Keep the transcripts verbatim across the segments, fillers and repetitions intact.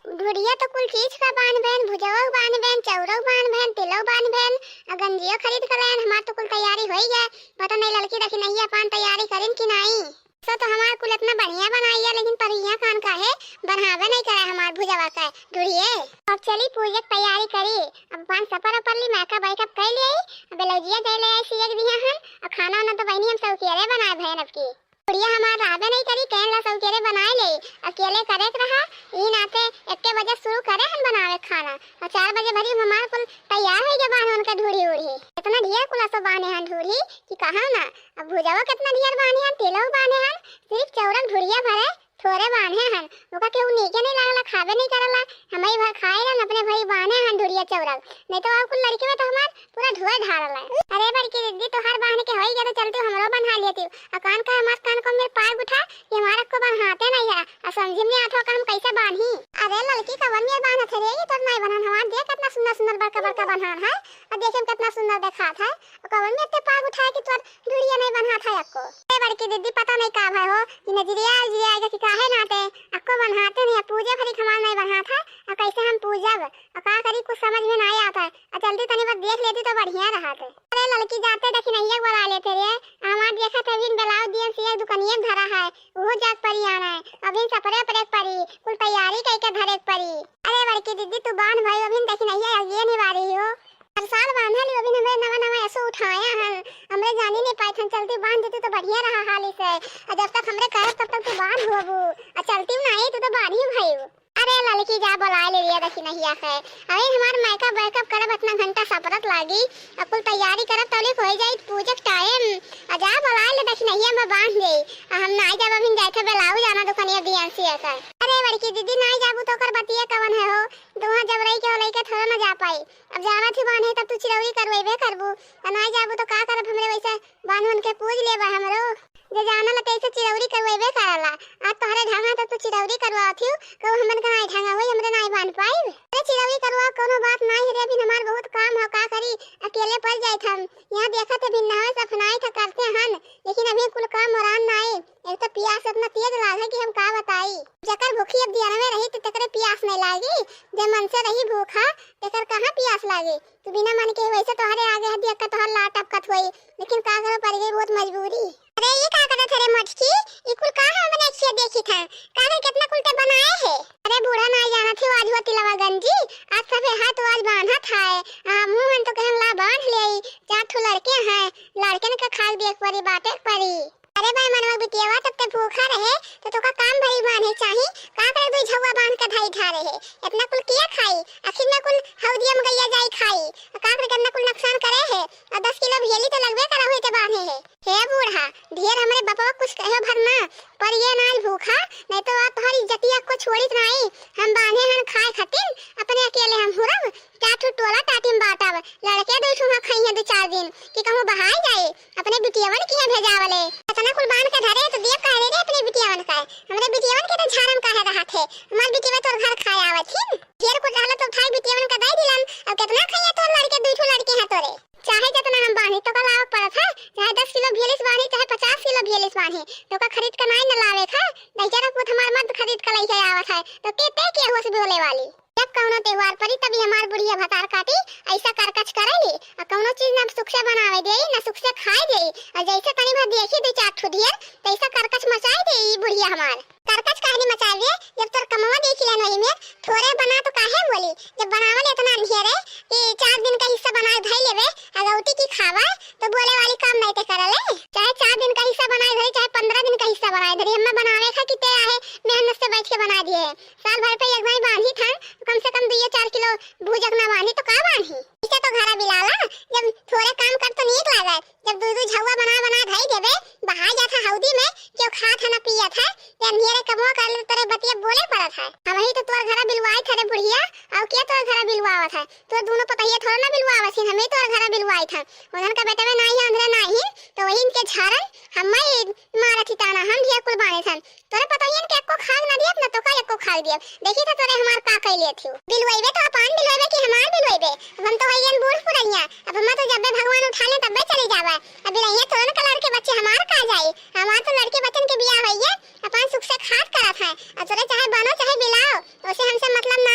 ढुढ़िया तो कुल चीज का बान्हबेन, भुजवो बान्हबेन, चौरो बान्हबेन, तिलो बान्हबेन, आ गंजियो खरीद के लायन। हमार तो कुल तैयारी होई गए। पता नहीं ललकी दखिनहिया पान तैयारी करिन कि नाई। सो तो हमार कुल इतना बढ़िया बनाई है, लेकिन परिया कान काहे बनावे नहीं करे हमार भुजवा का ढुढ़िये। अब चली पूजा के तैयारी करी। अब पान सपर अपर ली, मेकअप वेकअप कर ले, अब ब्लाउजिया दे ले आई सिए के दिया हन, और खाना वाना तो बहनी हम सब अकेले बनाए भयन अब की। बुढ़िया हमार रहबे नहीं करी, कहन ला सब अकेले बनाए ले, अकेले करे के रहा, ई नाते एक्के बजे शुरू करे हन बनावे खाना, और चार बजे भरी हमार कुल तैयार होई गए बान्हे उनका ढूढ़ी उढ़ी। इतना ढेर कुल असो बान्हे हन ढूढ़ी कि कहा ना। अब भुजवा कितना ढेर बान्हे हन, तेलहू बान्हे हन, सिर्फ चौरक ढुढ़िया भरे थोरे बान्हे हन। ओका केहू नीके नहीं लागला, खाबे नहीं करला, हमई भर खाए लन, अपने भरी बान्हे हन ढुढ़िया चौरक। नहीं तो अब कुल लड़के में तो हमार पूरा धुए ढारल है। अरे बड़की दीदी, तोहार बान्हे के होई गया तो चलती हमरो बन्हा लेती। आ कान का हमार कान को मेरे पाग उठा कि हमारा को बन्हाते नहीं है। आ समझ में आता का हम कैसे बान्ही। अरे ललकी, कवन में बान्हत है रे, ये तोर नहीं बन्हन हमार, देख कितना सुंदर सुंदर बड़का बड़का बन्हान है। और देखे में कितना सुंदर देखात है। और कवन में इतने पाग उठाए कि तोर ढुढ़िया नहीं बन्हात है अक्को। ए बड़की दीदी, पता नहीं का भय हो, कि नजरिया उजरिया आएगा कि काहे नाते अक्को बन्हाते नहीं है, पूजे भरी हमार नहीं बन्हात है। और कैसे हम पूजब? और का करी, कुछ समझ में नहीं आता है। आ चलती तनी बार देख लेती तो बढ़िया रहत। अरे ललकी, जाते दखिनहिया के बुला लेते रे। हमार देखत है, अभी ब्लाउज दियन सिए दुकनिया में धरा है, वो जाके परी आना है। अभी सपरे परे परी, कुल तैयारी कई के धरे के परी। अरे बड़की दीदी, तू बांध भाई, अभी दखिनहिया ये नहीं बारी हो। हर साल बांधल ही, अभी हमरे नवा नवा ऐसो उठाया है, हमरे जानी नहीं पाए थे, चलती बांध देती तो बढ़िया रहा हाली से। और जब तक हमरे कहे तब तक तू बांध होबू, और चलती नहीं तू तो बांधी भाई। अरे ललकी, जा बोलाए ले लिया दखिनहिया से। अरे हमार मेकअप वेकअप करब, इतना घंटा सपरत लागी, अब कुल तैयारी करब तौलिक हो जाई पूजा के टाइम। आ जा बोलाए ले दखिनहिया में बांध दे। आ हम नाई जाब, अभी जाए थे ब्लाउज आना दुकानिया दियन सिए कर। अरे बड़की दीदी, नाई जाबू तो ओकर बतिया कवन है हो, दोहा जब रही के हो लइके थोड़ा ना जा पाई। अब जाना थी बांधे तब तू चिरौरी करवेबे करबू, आ नाई जाबू तो का करब, हमरे वैसे बान्हन के पूज लेबा हमरो। जे जानल तैसे चिरौरी करवेबे करला। आज तोहरे ढंगा तो तू चिरौरी करवावत हियो, कहू हमन का नाई ढंगा होई, हमरे नाई बांध पाइब। अरे चिरौरी करवाओ, कोनो बात नाई है रे, अभी हमार बहुत काम हो, का करी, अकेले पड़ जाइत हम। यहाँ देखत है भिन्नावे सफनाई था करते हन, लेकिन अभी कुल काम मोरान नाई। एक तो पियास इतना तेज लागे कि हम का बताई। जकर भूखी अब दियनवे रही तो तकरे पियास नहीं लागी, जे मन से रही भूखा, तेकर कहाँ पियास लागी। तू बिना मन के वैसे तोहरे आगे हदी अक्का तोहर लार टपकत होई, लेकिन का करो, पड़ गई बहुत मजबूरी। अरे ये का करत है रे मटकी, ई कुल का हम अपने अखिया देखी था, का रे कितना कुल ते बनाए है। अरे बूढ़ा ना जाना थे, आज हुआ तिलवा गंजी, आज सभे हाथ आज बांधा था, आ मुंह हन तो कहन ला बांध ले, चार ठो लड़के हैं, लड़कन का खाए देख परी, बाटे परी। अरे भाई मनवा बिटियावा, तब ते भूखा रहे तो तोका काम भरी बांधे चाही, का करे दुई झौवा बांध के धाई ढारे है, इतना कुल किया खाई, आखिर में कुल हौदिया में गैया जाई खाई, का करे कितना कुल नुकसान करे है, और दस किलो भेली तो लगबे करा हुई के बांधे है। हे बूढ़ा, ढेर हमरे बपवा कुछ कहे भर ना, पर ये नाल भूखा, नहीं तो आज तोहरी इज्जतिया को छोड़ित नाई, हम बांधे हन खाए खातिर, अपने अकेले हम हुरब, चार ठो टोला टाटी में बांटब, लड़के दुई ठो हाँ खइहें दो चार दिन, कि कहूँ बहाई जाए, अपने बिटियवन के यहाँ भेजावले। इतना कुल बांध के धरे तो देव कह रहे रे अपने बिटियवन का, हमरे बिटियवन के तो झारम काहे रहा थे, हमार बिटियवा तोर घर खाए आवत हिन। ढेर कुल रहला तो उठाई बिटियवन का दे दिलन, अब कितना खइया तोर लड़के, दुई ठो लड़के हैं तोरे। चाहे जितना हम बांधी तो का लावक पड़त है, चाहे दस किलो भियलिस बांधी, चाहे पचास किलो भियलिस बांधी, तो का खरीद के नाई न लावे था, बेचारा पूत हमार मर्द खरीद के लइके आवत है, तो के ते के हुआ से बोले वाली। जब कौनो त्योहार पड़ी तभी हमार बुढ़िया भतार काटी ऐसा करकच करेली। आ कौनो चीज ना सुख से बनावे देई, ना सुख से खाए देई। आ जैसे तनी भर देखी दे चार ठो ढेर, तैसा करकच मचाई दे ई बुढ़िया हमार। करकच कहनी मचावे, जब तोर कमवा देखी लेन वही में, थोरे बना तो काहे बोली? जब बनावल इतना अंधेरे कि चार दिन का हिस्सा बनाए धई लेवे, आ गौती की खावा, तो बोले वाली काम नहीं ते करले। चाहे चार दिन का हिस्सा बनाए धरी, चाहे पन्द्रह दिन का हिस्सा बनाए धरी, हमें बनावे खा कि ते आहे मेहनत से बैठ के बना दिए है। साल भर पे एक भाई बांधी था, कम से कम दुइये चार किलो भूजक ना बांधी तो का बांधी? इसे तो घरा बिलाला, जब थोरे काम कर तो नीक लागत, जब दुई दुई झौवा बना बना धई देबे, बहा जात है हौदी में, केहू खात है ना पियत है, ये अंधेरे कमवा कर ले तोरे बतिया बोले पड़त है। हम ही तो तोर घरा बिलवाई था रे बुढ़िया, और के तोर घरा बिलवावत है? तोर दोनों पतहिया थोड़ा ना बिलवावत हिन, हम ही तोर घरा बिलवाई था। उन्हन का बेटवे नाही है, अंधरे नाही, तो वही इनके झारन हम ही मारत ही ताना, हम ढेर कुल बाने थन। तोरे पतोहियन के एको खाग ना दियब, ना तोका एको खाग दियब। देखी तो तोरे हमार का कइले थिउ। बिलवइबे तो अपान बिलवइबे कि हमार बिलवइबे? अब हम तो हइयन बूढ़ पुरनिया, अब हमार तो जब्बे भगवान उठा ले तब्बे चली जाबे। अब बिलइया तोरन का लड़के बच्चे हमार का जाई? हमार तो लड़के बच्चन के बियाह होइए, अपान सुख से खात करत है। अब तोरे चाहे बनो चाहे बिलाओ, ओसे हमसे मतलब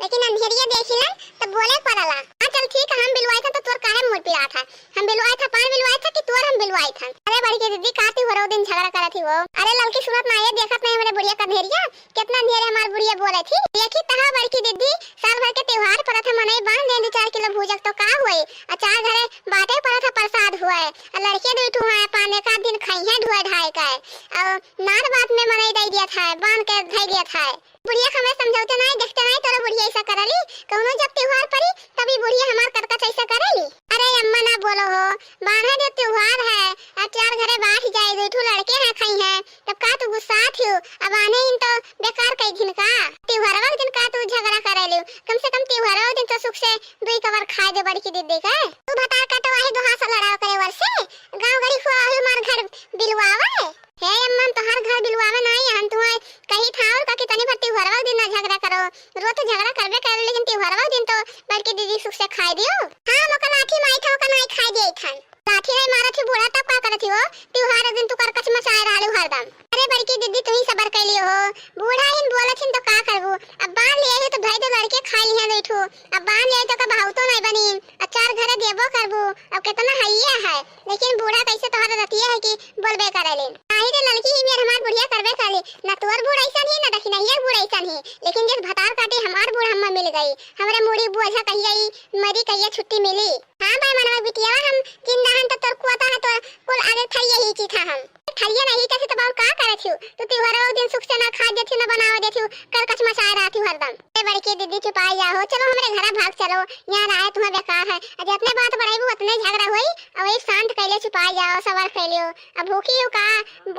लेकिन अंधेरिया देखिलन त बोले पड़ला। हाँ चल ठीक है, हम बिलवाई था तो तोर काहे मूड़ पिरात है? हम बिलवाई था, पान बिलवाई था कि तोर हम बिलवाई था? अरे बड़की दीदी, का तिउहरौ दिन झगड़ा करत ही हो? अरे ललकी सुनत ना, ये देखत नहीं हमरे बुढ़िया का अंधेरिया, कितना अंधेरे हमार बुढ़िया बोले थी। देखी तहा बड़की दीदी, साल भर के तिउहार परत है, मनई बांध दे दू चार किलो भूजक तो का होई? आ चार घरे बाटे परत है, प्रसाद हुआ है, आ लड़के दू ठू हैं, पाने का दिन खाई है ढुआ ढाए का है, और नार बात में मनई दे दिया था, बांध के धई दिया था। बुढ़िया के हमरे समझौते नाई, देखते नाई, तोरो बुढ़िया ऐसा करली। कौनो जब तिउहार परी, तभी बुढ़िया हमार करकच ऐसा करेली। अरे अम्मा ना बोलो हो, बान्हे जो तिउहार है, अब चार घरे बांट जाए, दू ठू लड़के हैं, खाई हैं, तब का तू गुस्सात हियो? अब आने इन तो बेकार कई दिन का। तिउहारवा के दिन का तू झगड़ा करेलू? कम से कम तिउहारवा के दिन तो सुख से दुई कवर खाए दे बड़की दीदी के। तू भतार काटो आही दोहा से लड़ाव करे वर से, गाँव गड़ी हुआ आही मार घर बिलवावे। हे अम्मा, हम तोहार घर बिलवावे नाई, हम तुहैं कही था और का कि तनी भर तिउहारवा दिन ना झगड़ा करो। रोज तो झगड़ा करबे करे, लेकिन तिउहारवा दिन तो बड़की दीदी सुख से खाए दियो। हाँ, हम ओकर लाठी माई था, ओकर नाई खाए दिए थन। लाठी नाई मारत ही बूढ़ा, तब का करत ही हो? तिउहार दिन तू करकच मचाए रहलू हरदम। अरे बड़की दीदी, तू ही सबर कैली हो, बूढ़ा हिन बोलत हिन तो का करबू? अब बांध लिए हो तो भाई दो लड़के खा लिहे बैठू, अब बांध लिए तो का बहावतो नहीं बनी। अचार घरे देबो करबू, अब केतना हइया है, लेकिन बूढ़ा कैसे तोहर रतिया है कि बोलबे करेले। आही रे ललकी ही मेर हमार बुढ़िया करबे करली, ना तोर बूढ़ ऐसन ही, ना दखिनहिया बूढ़ ऐसन ही, लेकिन जिस भतार काटे हमार बूढ़ हम्मा मिल गई, हमरे मूड़ी बोझा कहिया ई मरी कहिया छुट्टी मिली। हाँ भाई मनवा बिटिया, हम जिंदा हन तो तोर कुआता है, तोर कुल आगे थरिया ही चीथा हम। थरिया नहीं कैसे तब और का करत हियो? तू तिउहार दिन सुख से ना खा देथियो, ना बनावे देथियो, करकच मचाए रहत हियो हरदम। ए बड़की दीदी चुपाई जाओ, चलो हमरे घरा भाग चलो, यहाँ रहे तुम्हें बेकार है। अरे अपने बात बढ़ाइबू, उतने झगड़ा होई, अब एक शांत कैले चुपाई जाओ, सबर कैलियो। अब भूखी हो का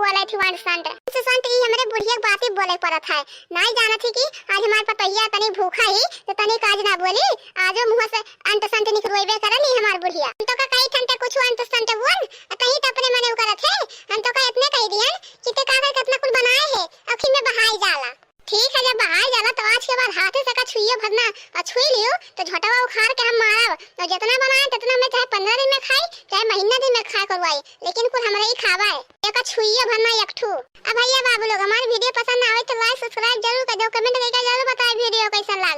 बोले थी अंट संट। अंट संट ई हमरे बुढ़िया के बात ही बोले पड़त है। नाई जानत ही कि आज हमार पतोहिया तनी भूखा ही, तो तनी काज ना बोली, आजो मुँह से अंट संट निकरवेबे करल ही हमार बुढ़िया। हम तो का कही थन ते कुछ अंट संट बोल, आ तहीं तो अपने मने उ करत है। हम तो का इतने कही दियन कि ते का कर कितना कुल बनाए है, अखी में बहाई जाला। ठीक है, जब बहाई जाला तो आज के बाद हाथे से का छुइयो भर ना, और छुई लियो तो झोटवा उखाड़ के हम मारब। और जितना बनाए तितना में चाहे पन्द्रह दिन में खाई, चाहे महीना दिन में खाए करवाई, लेकिन कुल हमरा ही खावा है। एका छुइयो भर ना एक ठू। अब भैया बाबू लोग, हमारी video पसंद आवे तो like subscribe जरूर कर दो, comment करके जरूर बताए video कैसन लाग।